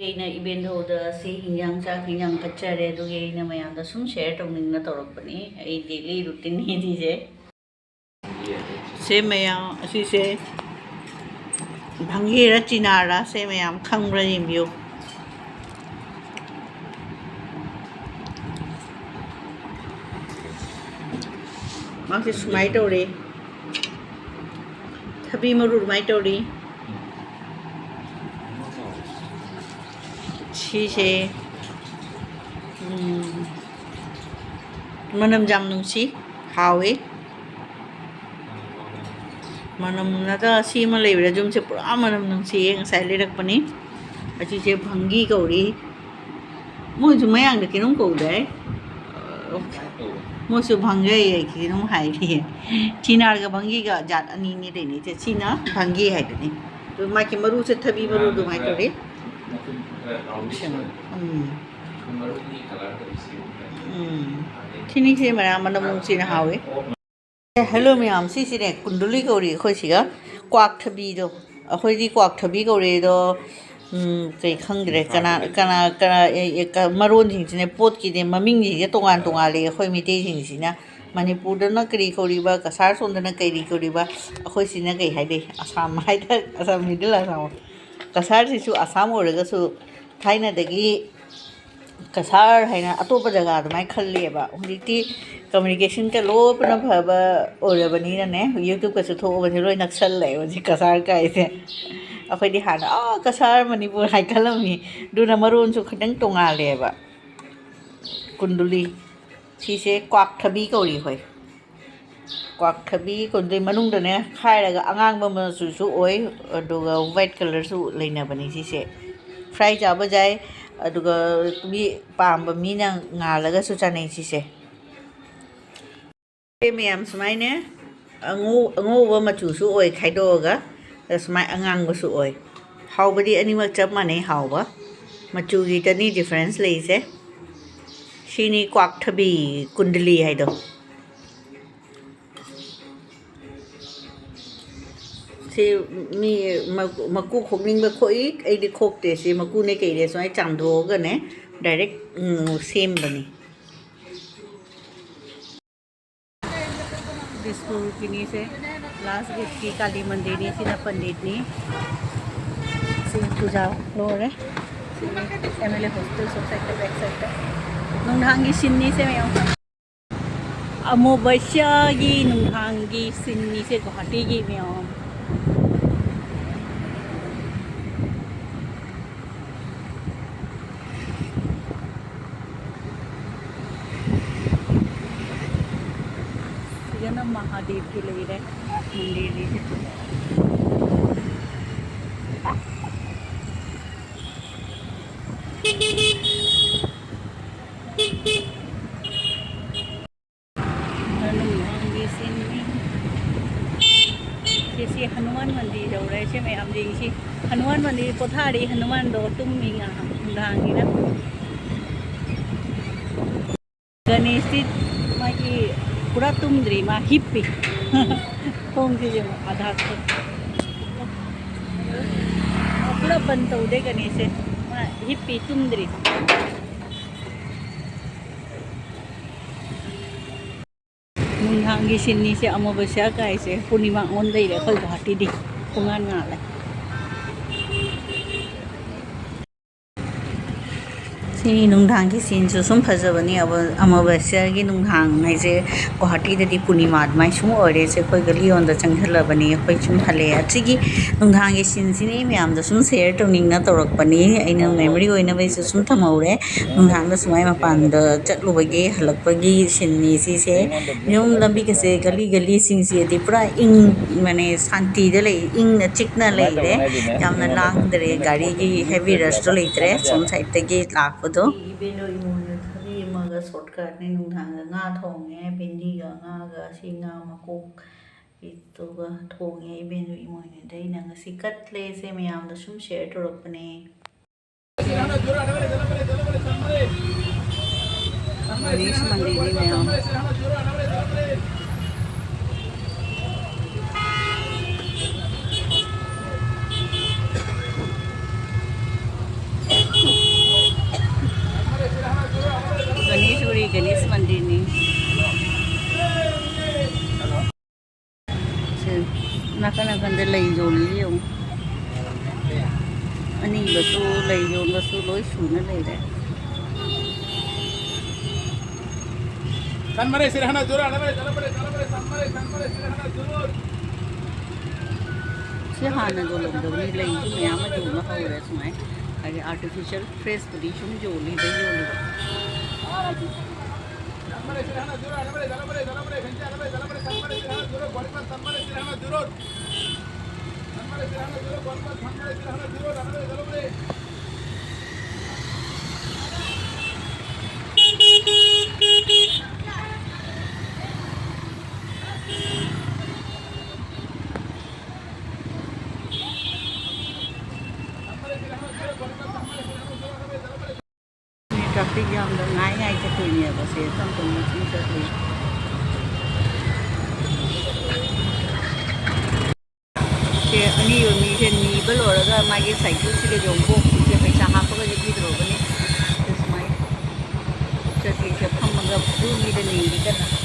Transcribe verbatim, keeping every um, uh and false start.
ꯑꯩꯅ ꯏꯚꯦꯟ ꯍꯣꯜꯗ ꯁꯤ ꯍꯤꯟꯖꯥꯡ, ꯆꯥꯛ ꯍꯤꯟꯖꯥꯡ ꯀꯠꯆꯔꯦ, ꯑꯗꯨꯒꯤ ꯑꯩꯅ ꯃꯌꯥꯝꯗ ꯁꯨꯝ ꯁꯤꯌꯔ ꯇꯧꯅꯤꯡꯅ ꯇꯧꯔꯛꯄꯅꯤ꯫ ꯑꯩ ꯗꯦꯂꯤ ꯔꯨꯇꯤꯟꯅꯤ ꯁꯤꯁꯦ꯫ ꯁꯦ ꯃꯌꯥꯝ, ꯑꯁꯤꯁꯦ ꯚꯪꯒꯤꯔ ꯆꯤꯅꯥꯔ, ꯁꯦ ꯃꯌꯥꯝ ꯈꯪꯕ꯭ꯔꯥ ꯌꯦꯡꯕꯤꯌꯨ꯫ ꯃꯥꯁꯦ ꯁꯨꯃꯥꯏꯅ ꯇꯧꯔꯦ꯫ ꯊꯕꯤ ꯃꯔꯨ ꯑꯗꯨꯃꯥꯏꯅ ꯇꯧꯔꯤ꯫ ꯁꯤꯁꯦ, ꯎꯝ, ꯃꯅꯝ ꯌꯥꯝ ꯅꯨꯡꯁꯤ, ꯍꯥꯎꯋꯤ꯫ ꯃꯅꯝ ꯅꯠꯇ ꯁꯤ ꯑꯃ ꯂꯩꯕꯗ ꯌꯨꯝꯁꯦ ꯄꯨꯔꯥ ꯃꯅꯝ ꯅꯨꯡꯁꯤꯌꯦ꯫ ꯉꯁꯥꯏ ꯂꯩꯔꯛꯄꯅꯤ꯫ ꯑꯁꯤꯁꯦ ꯚꯪꯒꯤ ꯀꯧꯔꯤ꯫ ꯃꯣꯏꯁꯨ ꯃꯌꯥꯡꯗ ꯀꯩꯅꯣꯝ ꯀꯧꯗꯥꯏ? ꯃꯣꯏꯁꯨ ꯚꯪꯒꯩ ꯍꯥꯏ ꯀꯩꯅꯣꯝ ꯍꯥꯏꯔꯤ꯫ ꯆꯤꯅꯥꯔꯒ ꯚꯪꯒꯤꯒ ꯖꯥꯠ ꯑꯅꯤꯅꯦ ꯂꯩꯅꯩꯁꯦ꯫ ꯁꯤꯅ ꯚꯪꯒꯤ ꯍꯥꯏꯗꯨꯅꯤ꯫ ꯑꯗꯨ ꯃꯥꯒꯤ ꯃꯔꯨꯁꯦ ꯊꯕꯤ ꯃꯔꯨ ꯑꯗꯨꯃꯥꯏꯅ ꯇꯧꯔꯤ꯫ ꯎꯝ꯫ ꯎꯝ꯫ ꯁꯤꯅꯤꯁꯦ ꯃꯌꯥꯝ ꯃꯅꯝ ꯅꯨꯡꯁꯤꯅ ꯍꯥꯎꯋꯤ꯫ ꯑꯦ, ꯍꯦꯜꯂꯣ ꯃꯌꯥꯝ, ꯁꯤꯁꯤꯅꯦ ꯀꯨꯟꯗꯨꯂꯤ ꯀꯧꯔꯤ ꯑꯩꯈꯣꯏ ꯁꯤꯒ꯫ ꯀ꯭ꯋꯥꯛ ꯊꯕꯤꯗꯣ, ꯑꯩꯈꯣꯏꯗꯤ ꯀ꯭ꯋꯥꯛ ꯊꯕꯤ ꯀꯧꯔꯦ ꯑꯗꯣ, ꯎꯝ, ꯀꯩ ꯈꯪꯗ꯭ꯔꯦ, ꯀꯅꯥ, ꯀꯅꯥ, ꯀꯅꯥ, ꯑꯦ, ꯑꯦ, ꯀ-, ꯃꯔꯣꯟꯁꯤꯡꯁꯤꯅꯦ, ꯄꯣꯠꯀꯤꯅꯦ, ꯃꯃꯤꯡꯁꯤꯡꯁꯦ ꯇꯣꯉꯥꯟ ꯇꯣꯉꯥꯜꯂꯦ꯫ ꯑꯩꯈꯣꯏ ꯃꯩꯇꯩꯁꯤꯡꯁꯤꯅ ꯃꯅꯤꯄꯨꯔꯗꯅ ꯀꯔꯤ ꯀꯧꯔꯤꯕ, ꯀꯁꯥꯔ ꯁꯣꯝꯗꯅ ꯀꯔꯤ ꯀꯧꯔꯤꯕ, ꯑꯩꯈꯣꯏꯁꯤꯅ ꯀꯩ ꯍꯥꯏꯗꯣꯏ, ꯑꯁꯥꯝ ꯍꯥꯏꯇꯥꯔꯦ, ꯑꯁꯥꯝ, ꯃꯤꯗꯜ ꯑꯁꯥꯝ꯫ ꯀꯁꯥꯔꯁꯤꯁꯨ ꯑꯁꯥꯝ ꯑꯣꯏꯔꯒꯁꯨ ꯊꯥꯏꯅꯗꯒꯤ ꯀꯁꯥꯔ ꯍꯥꯏꯅ ꯑꯇꯣꯞꯄ ꯖꯒꯥ ꯑꯗꯨꯃꯥꯏꯅ ꯈꯜꯂꯦꯕ꯫ ꯍꯧꯖꯤꯛꯇꯤ ꯀꯝꯃ꯭ꯌꯨꯅꯤꯀꯦꯁꯟꯒ ꯂꯣꯏꯅ ꯐꯕ ꯑꯣꯏꯔꯕꯅꯤꯅꯅꯦ, ꯌꯨꯇ꯭ꯌꯨꯕꯀꯁꯨ ꯊꯣꯛꯑꯕꯅꯤ, ꯂꯣꯏ ꯅꯛꯁꯜꯂꯛꯑꯦ ꯍꯧꯖꯤꯛ ꯀꯁꯥꯔ ꯀꯥꯏꯁꯦ꯫ ꯑꯩꯈꯣꯏꯗꯤ ꯍꯥꯟꯅ, "ꯑꯥ, ꯀꯁꯥꯔ, ꯃꯅꯤꯄꯨꯔ" ꯍꯥꯏ ꯈꯜꯂꯝꯃꯤ꯫ ꯑꯗꯨꯅ ꯃꯔꯣꯟꯁꯨ ꯈꯤꯇꯪ ꯇꯣꯡꯉꯥꯜꯂꯦꯕ꯫ ꯀꯨꯟꯗꯨꯂꯤ꯫ ꯁꯤꯁꯦ ꯀ꯭ꯋꯥꯛ ꯊꯕꯤ ꯀꯧꯔꯤ ꯑꯩꯈꯣꯏ꯫ ꯀ꯭ꯋꯥꯛ ꯊꯕꯤ ꯀꯨꯟꯗꯨꯂꯤ ꯃꯅꯨꯡꯗꯅꯦ ꯈꯥꯏꯔꯒ ꯑꯉꯥꯡꯕ ꯃꯆꯨꯁꯨ ꯑꯣꯏ, ꯑꯗꯨꯒ ꯋꯥꯏꯠ ꯀꯂꯔꯁꯨ ꯂꯩꯅꯕꯅꯤ ꯁꯤꯁꯦ꯫ ꯐ꯭ꯔꯥꯏ ꯆꯥꯕ ꯌꯥꯏ, ꯑꯗꯨꯒ ꯃꯤ ꯄꯥꯝꯕ ꯃꯤꯅ ꯉꯥꯜꯂꯒꯁꯨ ꯆꯥꯅꯩ ꯁꯤꯁꯦ꯫ ꯁꯦ ꯃꯌꯥꯝ ꯁꯨꯃꯥꯏꯅ ꯑꯉꯧ-, ꯑꯉꯧꯕ ꯃꯆꯨꯁꯨ ꯑꯣꯏ ꯈꯥꯏꯗꯣꯛꯑꯒ, ꯑꯗ ꯁꯨꯃꯥꯏꯅ ꯑꯉꯥꯡꯕꯁꯨ ꯑꯣꯏ꯫ ꯍꯥꯎꯕꯗꯤ ꯑꯅꯤꯃꯛ ꯆꯞ ꯃꯥꯟꯅꯩ ꯍꯥꯎꯕ꯫ ꯃꯆꯨꯒꯤꯗꯅꯤ ꯗꯤꯐ꯭ꯔꯦꯟꯁ ꯂꯩꯁꯦ꯫ ꯁꯤꯅꯤ ꯀ꯭ꯋꯥꯛ ꯊꯕꯤ ꯀꯨꯟꯗꯂꯤ ꯍꯥꯏꯗꯣ꯫ ꯁꯤ ꯃꯤ ꯃ-, ꯃꯀꯨ ꯈꯣꯛꯅꯤꯡꯕ ꯈꯣꯛꯏ, ꯑꯩꯗꯤ ꯈꯣꯛꯇꯦ꯫ ꯁꯤ ꯃꯀꯨꯅꯦ ꯀꯩꯅꯦ ꯁꯨꯃꯥꯏꯅ ꯆꯥꯝꯊꯣꯛꯑꯒꯅꯦ ꯗꯥꯏꯔꯦꯛ, ꯎꯝ, ꯁꯦꯝꯕꯅꯤ꯫ ꯗꯤꯁꯄꯨꯔꯒꯤꯅꯤ ꯁꯦ, ꯂꯥꯁ ꯒꯦꯠꯀꯤ ꯀꯥꯂꯤ ꯃꯟꯗꯤꯔꯅꯤ, ꯁꯤꯅ ꯄꯟꯗꯤꯠꯅꯤ꯫ ꯁꯤ ꯄꯨꯖꯥ ꯂꯣꯏꯔꯦ꯫ ꯁꯤ ꯑꯦꯝ ꯑꯦꯜ ꯑꯦ ꯍꯣꯁꯇꯦꯜ ꯁꯣꯝ ꯁꯥꯏꯠꯇ, ꯕꯦꯛ ꯁꯥꯏꯠꯇ꯫ ꯅꯨꯡꯗꯥꯡꯒꯤ ꯁꯤꯟꯅꯤ ꯁꯦ ꯃꯌꯥꯝ꯫ ꯑꯃꯣꯕꯁ꯭ꯌꯥꯒꯤ ꯅꯨꯡꯗꯥꯡꯒꯤ ꯁꯤꯟꯅꯤ ꯁꯦ ꯒꯨꯋꯥꯍꯥꯇꯤꯒꯤ ꯃꯌꯥꯝ꯫ ꯁꯤꯗꯅ ꯃꯍꯥꯗꯦꯕꯀꯤ ꯂꯩꯔꯦ, ꯃꯟꯗꯤꯔꯅꯤ ꯁꯤ꯫ ꯅꯨꯡꯗꯥꯡꯒꯤ ꯁꯤꯟꯅꯤ꯫ ꯁꯤꯁꯤ ꯍꯅꯨꯃꯥꯟ ꯃꯟꯗꯤꯔ ꯌꯧꯔꯦ꯫ ꯁꯤ ꯃꯌꯥꯝ ꯌꯦꯡꯁꯤ꯫ ꯍꯅꯨꯃꯥꯟ ꯃꯟꯗꯤꯔ ꯄꯣꯊꯥꯔꯤ꯫ ꯍꯅꯨꯃꯥꯟꯗꯣ ꯇꯨꯝꯃꯤ ꯉꯥꯏꯍꯥꯛ ꯅꯨꯡꯗꯥꯡꯒꯤꯅ꯫ ꯒꯅꯦꯁꯇꯤ ꯃꯥꯒꯤ ꯄꯨꯔꯥ ꯇꯨꯝꯗ꯭ꯔꯤ, ꯃꯥ ꯍꯤꯞꯄꯤ꯫ ꯈꯣꯡꯁꯤꯁꯨ ꯑꯃꯨꯛ ꯑꯥꯙꯥ ꯆꯠ-, ꯄꯨꯔꯥ ꯕꯟ ꯇꯧꯗꯦ ꯒꯅꯦꯁꯁꯦ꯫ ꯃꯥ ꯍꯤꯞꯄꯤ, ꯇꯨꯝꯗ꯭ꯔꯤ꯫ ꯅꯨꯡꯗꯥꯡꯒꯤ ꯁꯤꯟꯅꯤꯁꯦ ꯑꯃꯣꯕꯁ꯭ꯌꯥ ꯀꯥꯏꯁꯦ ꯄꯨꯔꯅꯤꯃꯥ ꯑꯣꯟ ꯂꯩꯔꯦ ꯑꯩꯈꯣꯏ ꯒꯨꯋꯥꯍꯥꯇꯤꯗꯤ꯫ ꯄꯨꯡꯉꯥꯟ ꯉꯥꯜꯂꯦ꯫ ꯁꯤ ꯅꯨꯡꯗꯥꯡꯒꯤ ꯁꯤꯟꯁꯨ ꯁꯨꯝ ꯐꯖꯕꯅꯤ꯫ ꯑꯕ-, ꯑꯃꯥꯕꯁ꯭ꯌꯥꯒꯤ ꯅꯨꯡꯗꯥꯡ ꯍꯥꯏꯁꯦ ꯒꯨꯋꯥꯍꯥꯇꯤꯗꯗꯤ ꯄꯨꯔꯅꯤꯃꯥ ꯑꯗꯨꯃꯥꯏꯅ ꯁꯨꯝ ꯑꯣꯏꯔꯦ꯫ ꯁꯦ ꯑꯩꯈꯣꯏ ꯒꯂꯤ ꯑꯣꯟꯗ ꯆꯪꯁꯤꯜꯂꯕꯅꯤ꯫ ꯑꯩꯈꯣꯏ ꯁꯨꯝ ꯍꯜꯂꯛꯑꯦ꯫ ꯑꯁꯤꯒꯤ ꯅꯨꯡꯗꯥꯡꯒꯤ ꯁꯤꯟꯁꯤꯅꯤ ꯃꯌꯥꯝꯗ ꯁꯨꯝ ꯁꯦꯌꯔ ꯇꯧꯅꯤꯡꯅ ꯇꯧꯔꯛꯄꯅꯤ꯫ ꯑꯩꯅ ꯃꯦꯃꯣꯔꯤ ꯑꯣꯏꯅꯕꯩꯁꯨ ꯁꯨꯝ ꯊꯝꯍꯧꯔꯦ꯫ ꯅꯨꯡꯗꯥꯡꯗ ꯁꯨꯃꯥꯏꯅ ꯃꯄꯥꯟꯗ ꯆꯠꯂꯨꯕꯒꯤ ꯍꯜꯂꯛꯄꯒꯤ ꯁꯤꯟꯅꯤ ꯁꯤꯁꯦ꯫ ꯌꯨꯝ ꯂꯝꯕꯤꯒꯁꯦ, ꯒꯂꯤ ꯒꯂꯤꯁꯤꯡꯁꯤꯗꯤ ꯄꯨꯔꯥ ꯏꯪ, ꯃꯥꯅꯦ, ꯁꯥꯟꯇꯤꯗ ꯂꯩ, ꯏꯪꯅ ꯆꯤꯛꯅ ꯂꯩꯔꯦ꯫ ꯌꯥꯝꯅ ꯂꯥꯡꯗ꯭ꯔꯦ, ꯒꯥꯔꯤꯒꯤ ꯍꯦꯚꯤ ꯔꯁꯇꯣ ꯂꯩꯇ꯭ꯔꯦ ꯁꯣꯝ ꯁꯥꯏꯗꯇꯒꯤ ꯂꯥꯛꯄꯗꯣ꯫ ꯏꯕꯦꯟꯗꯣ ꯏꯃꯣꯏꯅꯨ ꯊꯕꯤ ꯑꯃꯒ ꯁꯣꯔꯠꯀꯠꯅꯤ꯫ ꯅꯨꯡꯗꯥꯡꯗ ꯉꯥ ꯊꯣꯡꯉꯦ, ꯚꯦꯟꯗꯤꯒ ꯉꯥꯒ, ꯁꯤ ꯉꯥ ꯃꯀꯣꯛ ꯄꯤꯁꯇꯨꯒ ꯊꯣꯡꯉꯦ ꯏꯕꯦꯟꯗꯣ ꯏꯃꯣꯏꯅꯨꯗ꯫ ꯑꯩꯅ ꯉꯁꯤ ꯀꯠꯂꯦ, ꯁꯦ ꯃꯌꯥꯝꯗ ꯁꯨꯝ ꯁꯦꯌꯔ ꯇꯧꯔꯛꯄꯅꯦ꯫ ꯒꯅꯦꯁ ꯃꯟꯗꯤꯔꯅꯤ ꯃꯌꯥꯝ꯫ ꯀꯥꯟꯗ ꯂꯩ ꯌꯣꯜꯂꯤ ꯌꯦꯡꯉꯨ꯫ ꯑꯅꯤꯕꯁꯨ, ꯂꯩ ꯌꯣꯟꯕꯁꯨ ꯂꯣꯏ ꯁꯨꯅ ꯂꯩꯔꯦ꯫ ꯁꯟ ꯃꯔꯩ ꯁꯤꯔ ꯍꯥꯟꯅ ꯖꯨꯔ, ꯍꯥꯟꯅ ꯃꯔꯩ, ꯁꯟ ꯃꯔꯩ, ꯁꯟ ꯃꯔꯩ, ꯁꯟ ꯃꯔꯩ ꯁꯤꯔ ꯍꯥꯟꯅ ꯖꯨꯔ꯫ ꯁꯤ ꯍꯥꯟꯅ ꯌꯣꯜꯂꯝꯗꯕꯅꯤ, ꯂꯩꯁꯨ ꯃꯌꯥꯝ ꯑꯃ ꯌꯣꯟꯕ ꯍꯧꯔꯦ ꯁꯨꯃꯥꯏꯅ꯫ ꯍꯥꯏꯗꯤ artificial fresh ꯄꯨꯗꯤ ꯁꯨꯝ ꯌꯣꯜꯂꯤꯕ, ꯌꯣꯜꯂꯤꯕ꯫ ꯇ꯭ꯔꯥꯐꯤꯛ ꯌꯥꯝꯗ ꯉꯥꯏ ꯉꯥꯏ ꯆꯠꯇꯣꯏꯅꯦꯕ ꯁꯦ, ꯇꯞ ꯇꯞꯅ ꯁꯨꯝ ꯆꯠꯂꯤ꯫ ꯁꯦ ꯑꯅꯤ ꯌꯣꯟꯕꯤꯁꯦ ꯅꯤꯕ ꯂꯣꯏꯔꯒ ꯃꯥꯒꯤ ꯁꯥꯏꯀꯜꯁꯤꯗ ꯌꯣꯝꯕꯣꯛꯁꯤꯡꯁꯦ ꯄꯩꯁꯥ ꯍꯥꯞꯄꯒꯁꯨ ꯄꯤꯗ꯭ꯔꯣꯕꯅꯤ꯫ ꯁꯦ ꯁꯨꯃꯥꯏꯅ ꯆꯠꯂꯤꯁꯦ ꯐꯝꯃꯒ blue ꯃꯤꯗ ꯅꯤꯔꯤꯗꯅ꯫